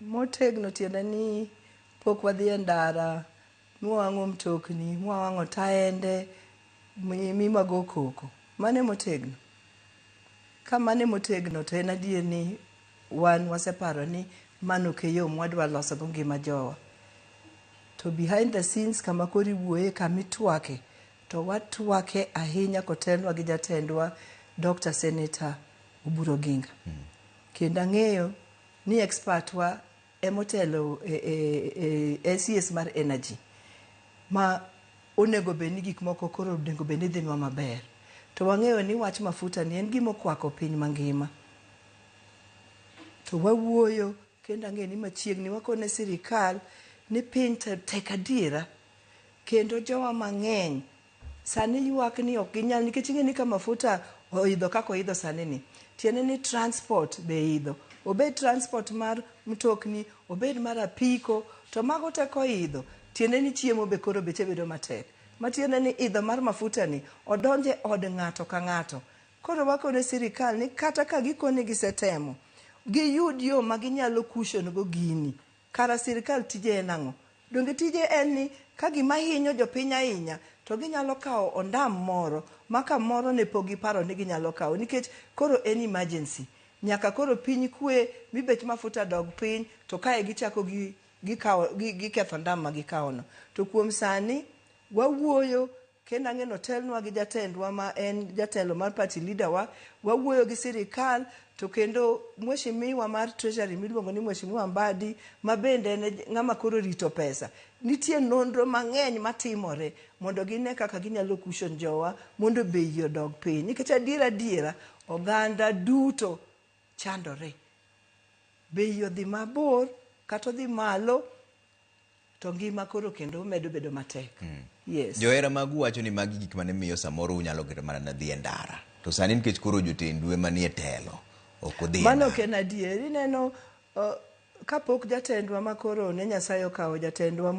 Motegno tiende ni pok wadhi e ndara mwawang'o mtokni, mwawang'o taende, mi wago koko. Mano e motegno. Ka mano e motegno to en adier ni wan waseparo ni mano ok e yo mwadwa losogo ngima jowa. To behind the scenes kama koro iwuoye, kama itwake, to watwake ahinya kotelnwa gi jatendwa Dr. Senator Oburu Oginga. Kendo ang'eyo ni expert wa emotelo e CS mar energy ma onego bed ni gik moko koro onego bed ni dhinwa maber. To wang'eyo ni wach mafuta ni en gima okwako piny mangima. To wawuoyo kendo ang'eyo ni machiegni wakone sirikal ni piny tek adiera kendo jowa mang'eny sani ywak ni ok ginyal nikech ing'e ni ka mafuta oidho kaka oidho sani ni tiende ni transport be idho, obed transport mar mtokni, obed mar apiko, to mago te koidho tiende ni chiemo be koro beche bedo matek, matiende ni idho mar mafuta ni odonje od ng'ato ka ng'ato. Koro wakone sirikal ni kata ka gikone gisetemo giyud yo ma ginyalo cushion go gini, kara sirikal tije en ang'o? Donge tije en ni ka gima hinyo jopiny ahinya to ginyalo kawo ondam moro ma kamoro ne pok giparo ni ginyalo kawo, nikech koro en emergency, nyaka koro piny kwe mi bech mafuta dog piny to kae gichako gikawo giketho ondam ma gikawo no. To kuom sani wawuoyo kendo ang'e ni otelnwa gi jatendwa ma en jatelo mar party leader wa, wawuoyo gi sirikal to kendo mheshimiwa mar treasury miluongo ni Mheshimiwa Mbadi ma bende en ng'ama koro rito pesa. Nitie nonro mang'eny matimore mondo gine kaka ginyalo cushion jowa mondo bei odog piny, nikech adiera adiera oganda duto chandore. Bei odhi mabor kata odhi malo to ngima koro kendo medo bedo matek. Yes. Johera magu wacho ni magi gik mane miyo samoro unyalo kata mana dhi e ndara. To sani nikech koro jotendu ema nie telo, ok udhi e Mano ok en adier. Ineno kapok jatendwa ma koro ne Nyasaye okawo jatendwa